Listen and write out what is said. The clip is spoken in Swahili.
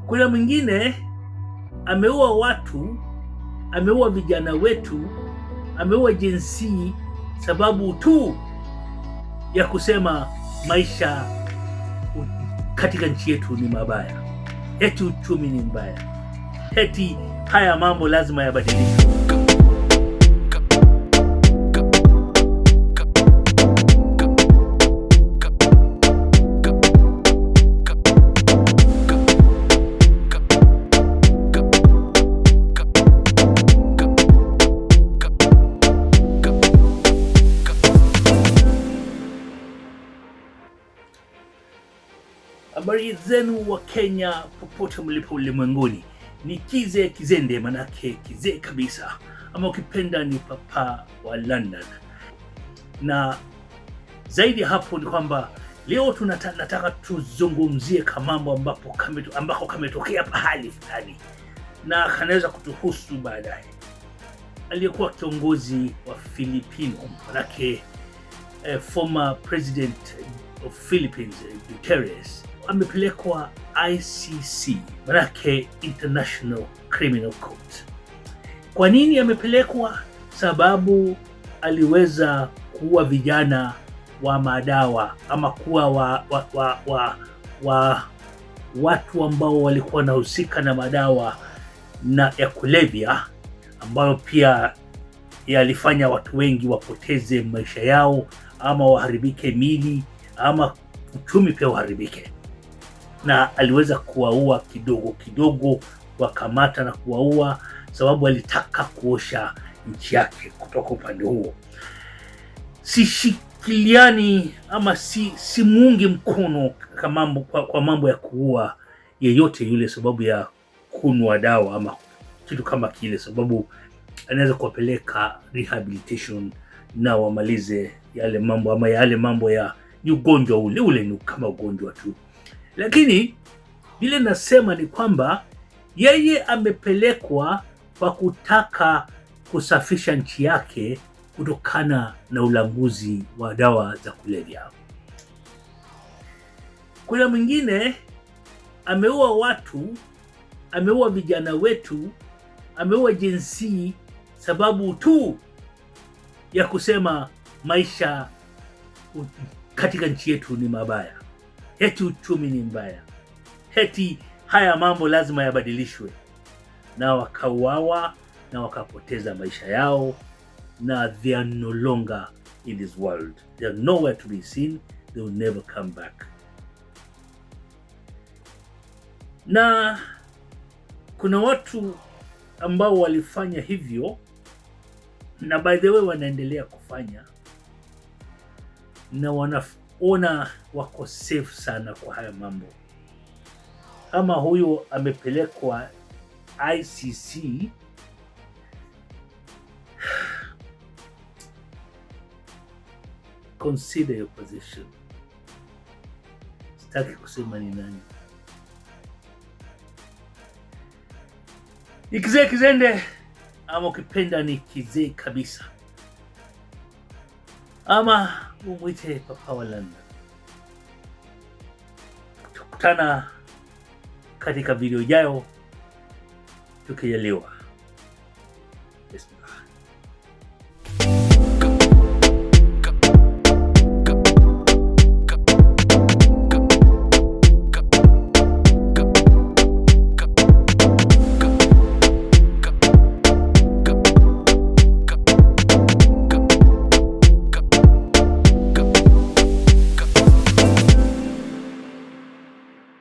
Kuna mwingine ameua watu, ameua vijana wetu, ameua Gen Z sababu tu ya kusema maisha katika nchi yetu ni mabaya, eti uchumi ni mbaya, eti haya mambo lazima yabadilike. Habari zenu wa Kenya popote mlipo ulimwenguni, ni Kize Kizende, manake kizee kabisa, ama ukipenda ni papa wa London. Na zaidi ya hapo ni kwamba leo nataka tuzungumzie kamambo ambako kametokea pahali fulani na kanaweza kutuhusu baadaye. Aliyekuwa kiongozi wa Filipino, manake former president of Philippines, Duterte, amepelekwa ICC, manake International Criminal Court. Kwa nini amepelekwa? Sababu aliweza kuua vijana wa madawa ama kuwa wa watu ambao walikuwa wanahusika na madawa na ya kulevya, ambayo pia yalifanya watu wengi wapoteze maisha yao ama waharibike mili ama uchumi pia uharibike. Na aliweza kuwaua kidogo kidogo, wakamata na kuwaua, sababu alitaka kuosha nchi yake kutoka upande huo. Sishikiliani ama simuungi mkono kwa mambo ya kuua yeyote yule sababu ya kunwa dawa ama kitu kama kile, sababu anaweza kuwapeleka rehabilitation na wamalize yale mambo ama yale mambo ya ni ugonjwa ule ule, ni kama ugonjwa tu. Lakini vile nasema ni kwamba yeye amepelekwa kwa kutaka kusafisha nchi yake kutokana na ulanguzi wa dawa za kulevya. Kuna mwingine ameua watu, ameua vijana wetu, ameua Gen Z sababu tu ya kusema maisha katika nchi yetu ni mabaya, eti uchumi ni mbaya, eti haya mambo lazima yabadilishwe, na wakauawa na wakapoteza maisha yao, na they are no longer in this world, they are nowhere to be seen, they will never come back. Na kuna watu ambao walifanya hivyo, na by the way wanaendelea kufanya, na wanaona wako safe sana kwa haya mambo. Kama huyu amepelekwa ICC, consider your position. Sitaki kusema ni nani. Ni Kizee Kizende, ama ukipenda ni kizee kabisa, ama umwite papa wa London. Tukutana katika video ijayo tukijaliwa. Yes.